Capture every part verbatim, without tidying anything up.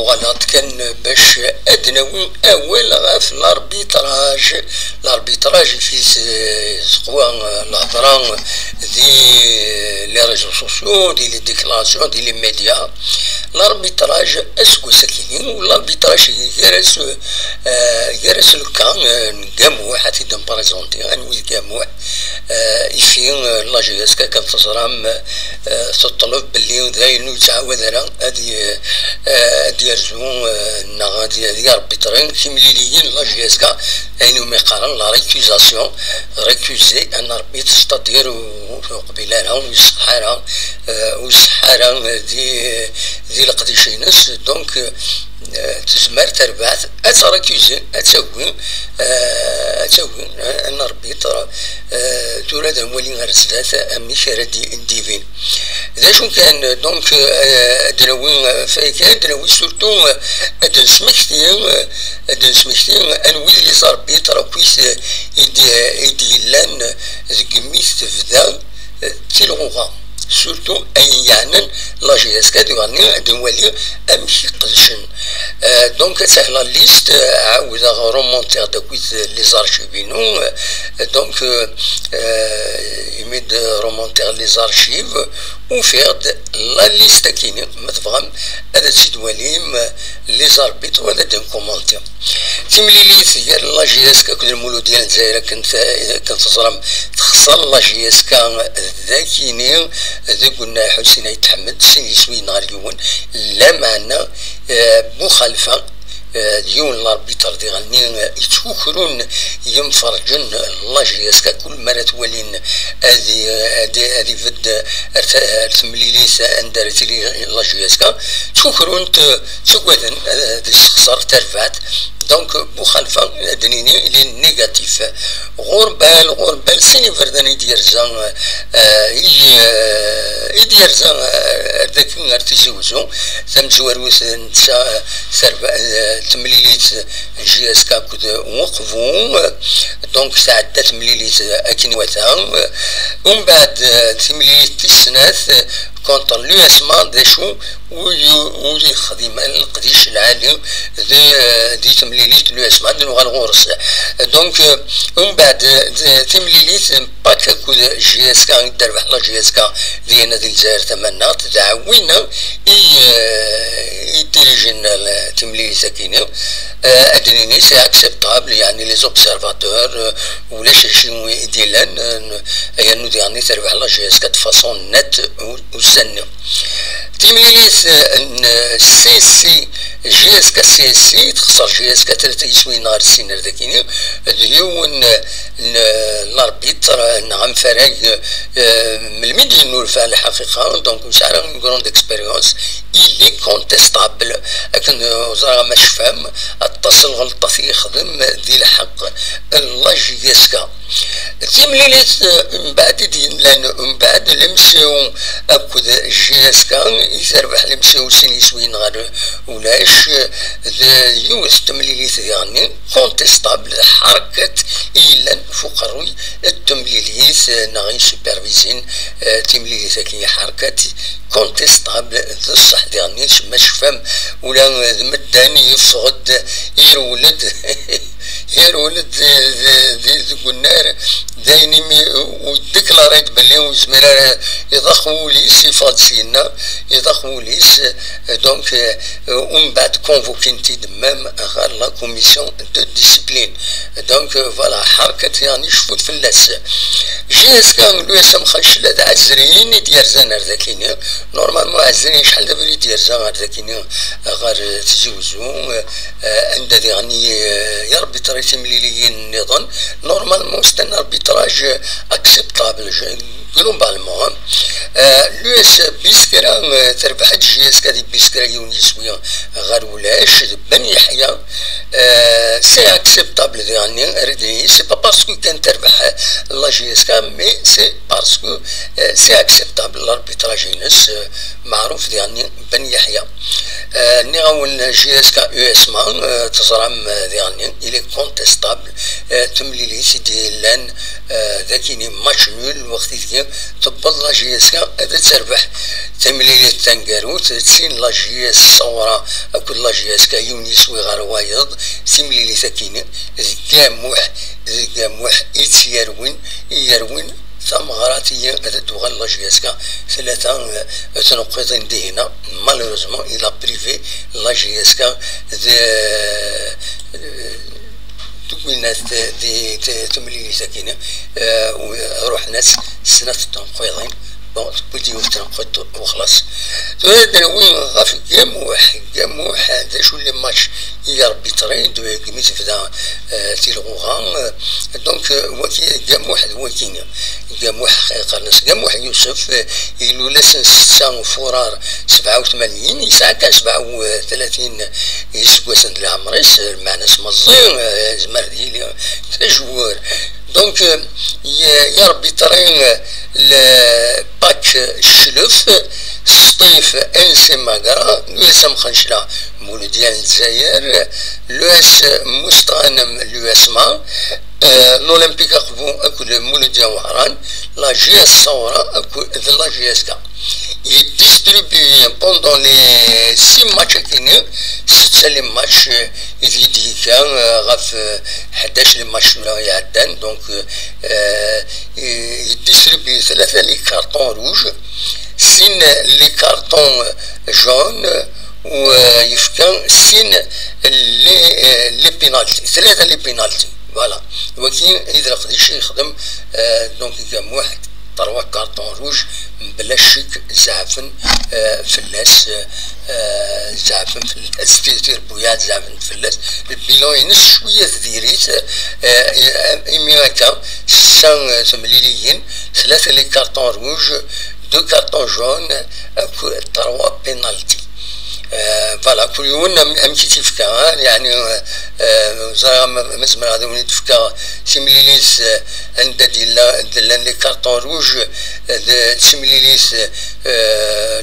Voilà, d kan bac ad d-nawi awal ɣef l'arbitrage. L'arbitrage i teqwa lehḍra di les réseaux sociaux, di les déclarations, di les médias. L'arbitrage aseggas akini, l'arbitrage gar-as, euh, gar-as le cas, euh, n Gamuḥ, ad t-id-nprézenti, anwi d Gamuḥ, euh, ifi, euh, la J S K, kan teẓram, euh, teṭleb belli d ayen ur yettɛawad ara ad y-, euh, ad yerzu, euh, neɣ ad y-, ad yarbitri timliliyin n la J S K, ayen umi qqaren la récusation, récuser un arbitre, c'est-à-dire ur, ur yeqbil ara, ur iṣeḥḥa ara, euh, ur iṣeḥḥa ara, euh, di, di leqdic-ines. Donc, euh, tezmer terbaɛt ad tt-récuser, ad tawi, euh, ad tawi, euh, un arbitre, euh, tura ad nwali ar zdat amek ara d-, d-ibin. D acu kan, donc, euh, ad d-nawi, euh, fayka, ad d-nawi surtout, euh, ad d-nesmekti, euh, ad d-nesmekti anwi d les arbitres akkit, euh, i d-, i d-yellan deg mi tebda, euh, tilɣuɣa. Surtout ayen yeɛnan la J S K, ad uɣalen ad nwali amek i qedcen. Euh, donc, ad tah la liste, euh, ɛawdeɣ remonter-d akkit les archives-inu. Euh, donc, euh, euh, imi d-remonter les archives, ufiɣ-d la liste akini, ma tebɣam ad tt-id-twalim, les arbitres, wala ad d-nkumanti. Timlilit gar la J S K akked Lmuludya n Lezzayer, akken t-, akken teẓram, texṣer la J S K d akini, deg unnar Ḥusin Ayt Ḥmed, sin yiswiyen ɣer yiwen, lameɛna, eh, Buxalfa, eh, d yiwen n l'arbitre diɣenni, eh, yettkukrun yimferǧen n la J S K, kul mi ara t-walin ad i-, ad i-, ad ibedd ar ta-, ar temlilit anda ara tili la J S K, ttkukrun-t, ttagaden, eh, ad yessexṣer tarbaɛt. Donc, Buxalfa, ad d-nini, il est négatif. Ɣurbal, Ɣurbal, sin iberdan i d-yerza, eh, i, eh, i d-yerza, eh, ar daki, ar Tizi Wezzu, tamezwarut n tsa-, tarba-, eh, temlilit J S K akked Uqbu. Donc, tɛedda temlilit akken iwata. Umbeɛd, eh, timlilit tis snat, eh, contre l'U S M A, d acu ur yu-, ur yexdim ara leqdic lɛali di, di temlilit n l'U S M A, ad nuɣal ɣur-s. Donc, euh, umbeɛd, euh, timlilit n Pak akked J S K, i d-terbeḥ la J S K dinna di Lezzayer Tamannaɣt, d aɛwin i, euh, i dirijen la timlilit akini. Euh, ad d-nini, c'est acceptable, yeɛni les observateurs, euh, ulac acu i d-yellan, euh, yernu diɣenni terbeḥ la J S K de façon nette u-, ussan-nni. Timlilit, eh, n C C, J S K C S C, texṣer J S K tlata yiswiyen ɣer sin ar dakini, d yiwen n l'arbitre neɣ amfarag, eh, melmi d-yennulfa lḥaqiqa, donc ur yesɛi ara une grande expérience, il est contestable, akken, eh, ẓriɣ ma tecfam, aṭas n lɣelṭat i yexdem di lḥeqq n la J S K. Timlilit, eh, mbeɛd i d-yellan mbeɛd l'M C O akked J S K, i terbeḥ l'M C O sin yiswiyen ɣer ulac, d yiwet n temlilit diɣenni contestable, d ḥerkat i yellan f uqerruy n temlilit, eh, neɣ i supervisin, eh, timlilit-agi, ḥerkat contestable, d ṣṣeḥ diɣenni, ma tecfam ula d medden yeffeɣ-d, yerwel-d, yerwel-d di, di, di, deg unnar, d ayen imi ur déclaré-d belli ur yezmir ara, iḍaq wul-is, iffeɣ-d syenna, iḍaq wul-is, donc, euh, umbeɛd convoquin-t-id même ɣer la commission de discipline. Donc, euh, voilà, ḥerkat, yeɛni cfut fell-as. J S K, l'U S M Xancela d Ɛezrin i d-yerzan ar dakini. Normalement, Ɛezrin acḥal d abrid yerza ar dakini ɣer Tizi Wezzu, euh, anda diɣen i, euh, yarbitri timliliyin nniḍen. Normalement, c'est un arbitrage acceptable, je, globalement, hein. Euh, l'U S Biskra, euh, terbeḥ-d J S K di Biskra yiwen yiswi ɣer ulac, d Ben Yeḥya. Euh, c'est acceptable diɣenni, ridi, c'est pas parce que kan terbeḥ la J S K, mais c'est parce que c'est acceptable l'arbitrage-ines, meɛruf diɣenni Ben Yeḥya. Nniɣ-awen J S K U S M A, teẓram diɣenni, il est contestable, timlilit i d-yellan dagini match nul, lweqt ideg tewweḍ la J S K ad terbeḥ timlilit taneggarut, d tin la J S Sawra akked la J S K yiwen yeswi ɣer wayeḍ, timlilit akini d Gamuḥ, d Gamuḥ i tt-yerwin, i yerwin tameɣra-agi ad d-tuɣal la J S K tlata tneqqiḍin dihina. Malheureusement il a privé la J S K de tugwinat di temlilit akini, ruḥen-as snat tneqqiḍin. Bon, tewwi-d yiwet tneqqiḍt wexlaṣ. Tura ad d-nawi ɣef Gamuḥ. Gamuḥ d acu les matchs i yarbitrin, degmi tebda tilɣuɣa. Donc waki Gamuḥ d wakini. Gamuḥ qqaren-as Gamuḥ Yusef, ilul ass n setta furar sebɛa u tmanyin, yesɛa kan sebɛa u tlatin iseggasen di leɛmer-is, lmeɛna-s meẓẓi, yezmer ad yili d ajwur. Donc yarbitrin le Pak Cclef, Sṭif N C Magra, l'U S M Xencla Muludya n Lezzayer, l'U S Mustɣanem, l'U S M A, l'Olympique Aqbu akked Muludya Wehran, la J S Sawra akked la J S K. Yeddistribuye pendant les six matchs akini, setta les matchs, i d-yekka ɣef ḥdac les matchs tura iɛeddan. Donc yeddistribuye tlata les cartons rouges, sin les cartons jaunes, u yefka sin les, les pénalties, tlata les pénalties. Voilà. Waki i d leqdic i yexdem donc Gamuḥ, trois cartons rouges, mebla ccek, zeɛfen fell-as, zeɛfen fell-as, tirbuyaɛt zeɛfen fell-as. Lbilan-ines cwiya tediri-t, imi akka setta temliliyin, tlata les cartons rouges, deux cartons jaunes, akked trois pénalties. Voilà, kul yiwen amek i tt-ifka, yeɛni ur ẓriɣ ma zemreɣ ad awen-d-fkeɣ timlilit anda d-llan les cartons rouges d timlilit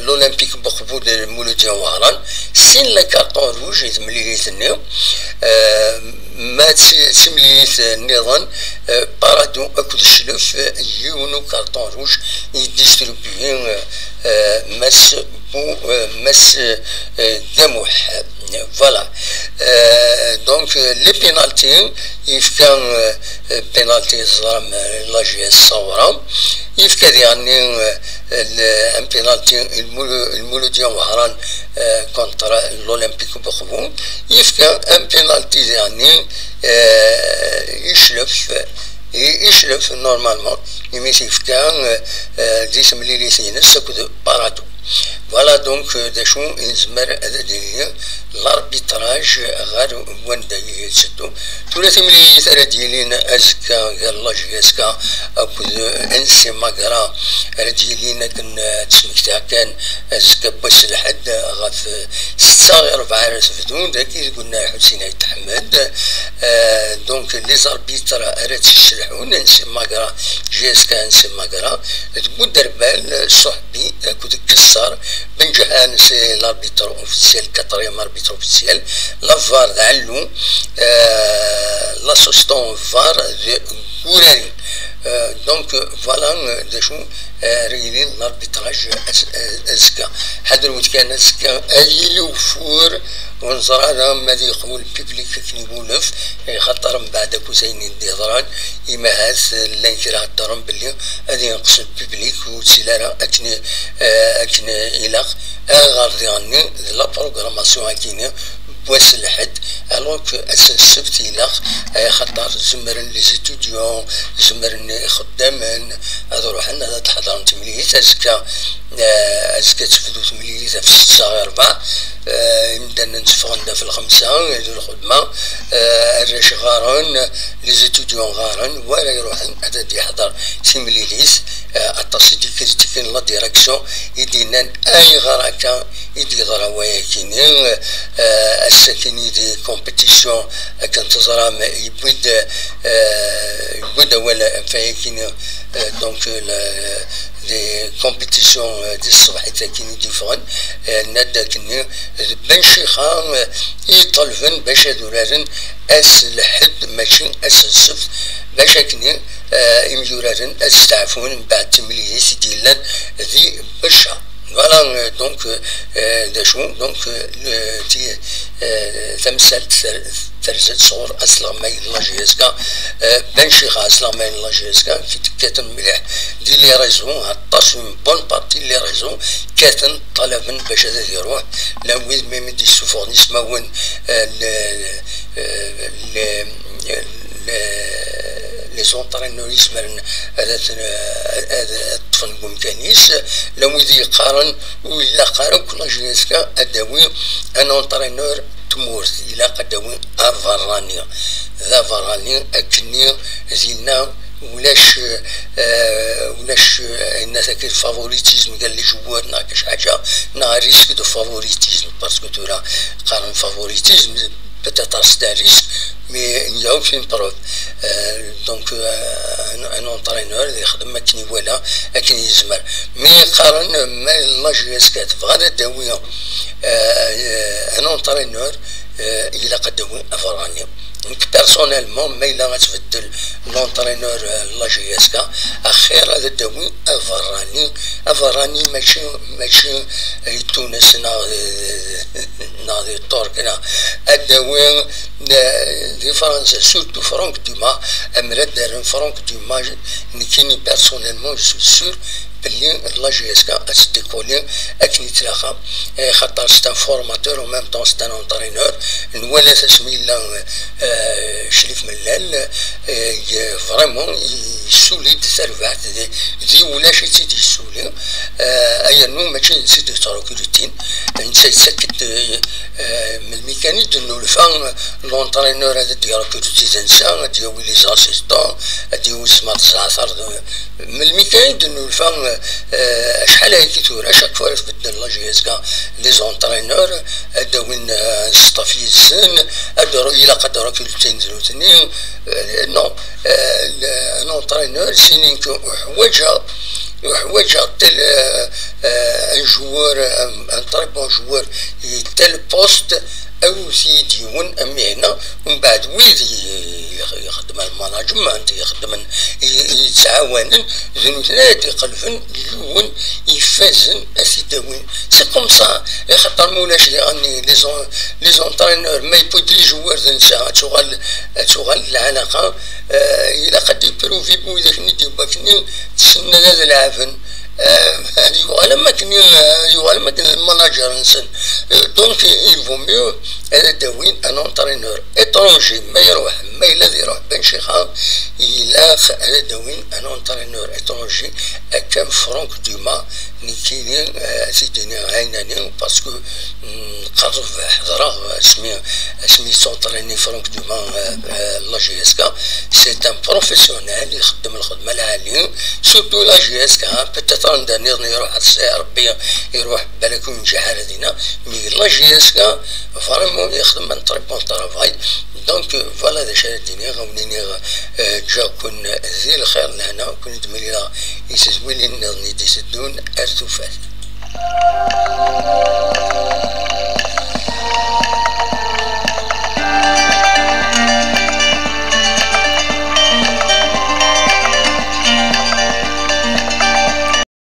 l'Olympique Baqbu d Muludya Wehran, sin les cartons rouges i temlilit-nni. Ma d timlilit nniḍen, Parado akked Cclef, yiwen ukarṭun rouge i distribuye Mass Bu, Mass Gamuḥ. Voilà. Donc les pénalties, yefka pénalty, teẓram, la J S Sawra, yefka diɣenni un pénalty i Muludya Wehran contre l'Olympique Baqbu. Yefka un pénalty diɣenni i Cclef, i Cclef normalement, imi t-yefka di temlilit-ines akked Parado. Voilà donc d acu i nezmer ad d-nini l'arbitrage ɣer wanda i yetteddu. Tura timlilit ara d-yilin azekka gar la J S K akked N C Magra ara d-yilin akken ad d-smektiɣ kan azekka n wass n lḥedd ɣef setta i rebɛa ara tebdu dagi deg unnar Ḥusin Ayt Ḥmed. Donc les arbitres ara tt-yesselḥun N C Magra, J S K N C Magra, d Buderbal Suḥbi akked Kessar. Benǧehan c'est l'arbitre officiel, quatrième arbitre officiel. La var d Ɛellu, l'assistant var d Gurari. Donc voilà d acu ara yilin l'arbitrage azekka. Ḥadret kan azekka ad yili ugeffur, ur neẓri ara ma ad yeqwu lpiblik akken iwulef, axaṭer mbeɛd akk ayen i d-yeḍran, imahat llan kra heddren belli ad yenqes lpiblik ur yettili ara akken, akken ilaq. Ɣer diɣenni d la programmation akini n wass n lḥedd, alors que ass n ssebt ilaq, axaṭer zemren les étudiants, zemren ixeddamen ad ruḥen ad d-ḥedren timlilit azekka. Azekka tebdu temlilit ɣef setta i rebɛa, imdanen tteffɣen-d ɣef lxemsa di lxedma, arrac ɣaren, les étudiants ɣaren, wara iruḥen ad d-yeḥḍer timlilit. Aṭas i d-ikritikin la direction, i d-yennan ayɣer akka i d-yeḍra wayakini. Ass-akini di compétition, akken teẓram, yewwi-d, yewwi d awal ɣef wayagi-nni, euh, donc, euh, la, les compétitions, euh, di tṣebḥit-agi i d-yeffɣen, euh, nenna-d akkenni d Ben Chixa, euh, i iṭelben bac ad uraren ass n lḥedd, mačči ass n ssebt, bac akkenni, euh, imyuraren ad steɛfun mbeɛd timlilit i d-yellan di Becca. Voilà, euh, donc, euh, euh, d acu, donc, euh, le, ti, euh, tamsalt ter-, terza-d sɣur asleɣmay n la J S K, euh, Ben Chixa, asleɣmay n la J S K, ki tekkaten mliḥ di les réseaux, aṭas, une bonne partie n les réseaux, kkaten, ṭalaben bac ad, ad iruḥ, llan wid même i d-yessufɣen ismawen, euh, le, euh, le, le, les entraîneurs izemren ad, ad, ad, ad ṭṭfen deg umkan-is, llan wid yeqqaren ur ilaq ara akk la J S K ad d-tawi un entraîneur n tmurt, ilaq ad d-tawi aberrani. D aberrani akkenni dinna ulac, euh, ulac, euh, ayen akka d favoritisme gal les joueurs neɣ kac ḥaǧa, neɣ risque de favoritisme, parce que tura qqaren favoritisme, peut-être c'est un risque, mais il n'y a aucune preuve. Euh, donc, euh, un, un entraîneur ad yexdem akken iwala, akken yezmer. Mais qqaren, ma la J S K tebɣa ad d-tawi, euh, un entraîneur, euh, ilaq ad d-tawi aberrani. Donc, personnellement, ma yella ad tbeddel l'entraîneur, euh, la J S K, axir ad d-tawi aberrani. Aberrani mačči, mačči di Tunes neɣ, euh, neɣ di Turk, neɣ ad d-tawi, euh, di Fransa, surtout Franck Dumas, amer ad d-rren Franck Dumas, nekkini personnellement, je suis sûr belli la J S K ad teddikuli akken yettlaqa, eh, xaṭer c'est un formateur, en même temps c'est un entraîneur. Nwala-t asmi yella, euh, Crif Mellal, euh, vraiment yessuli-d tarbaɛt di, di ulac i tt-id-yessuli, euh, ayennu mačči d netta i d-yettrekrutin, netta yettak-d, euh, euh, melmi kan i d-nnulfa, euh, l'entraîneur ad d-yerkruti d netta, ad d-yawi les assistants, ad d-yawi zzman zɛatar, melmi kan i d-nnulfa, euh, acḥal ayagi tura, chaque fois tbeddel la J S K les entraîneurs, ad d-awin, euh, staff yid-sen, ad d-, ilaq ad d-rekrutin d nutni, euh, non, euh, le, un entraîneur, c'est une, uḥwaǧeɣ, uḥwaǧeɣ tel, euh, euh, un joueur, un, un très bon joueur, et tel poste, awit-iyi-d yiwen am ihna, umbeɛd wid i, i, ixeddmen management, ixeddmen, i, i yettɛawanen, d nutni ara d-iqelben yiwen ifazen ad t-id-awin. C'est comme ça, axaṭer ma ulac diɣen les en-, les entraîneurs, ma yewwi-d les joueurs d netta, ad tuɣal, ad tuɣal lɛalaqa, euh, ilaq ad d-ipruvi widak-nni d-yewwi akkenni, tessnen ad, ad leɛben. Euh, ad yuɣal am akken, euh, yuɣal am akken d manager-nsen. Euh, donc, il vaut mieux ad d-awin un entraîneur étranger, ma iruḥ, ma yella ad iruḥ Ben Chixa, ilaq ad d-awin un entraîneur étranger, akka am Franck Dumas, nekkini, euh, ad t-id-iniɣ ɛinani, parce que, mm, qerreb ḥeḍreɣ asmi, asmi yettuntraini Franck Dumas, euh, euh, la J S K, c'est un professionnel, ixeddem lxedma lɛali, surtout la J S K, peut-être anda nniḍen iruḥ ad s-, Rebbi iruḥ, balak ur yenǧiḥ ara dinna, mais la J S K, vraiment, ixeddem un très bon travail. Donc, euh, voilà d acu ara d-iniɣ, ad wen-iniɣ, euh, ǧǧiɣ-ken di lxir, lehna, ad ken-id-mlileɣ i tedwilin nniḍen i d-iteddun, ar tufat.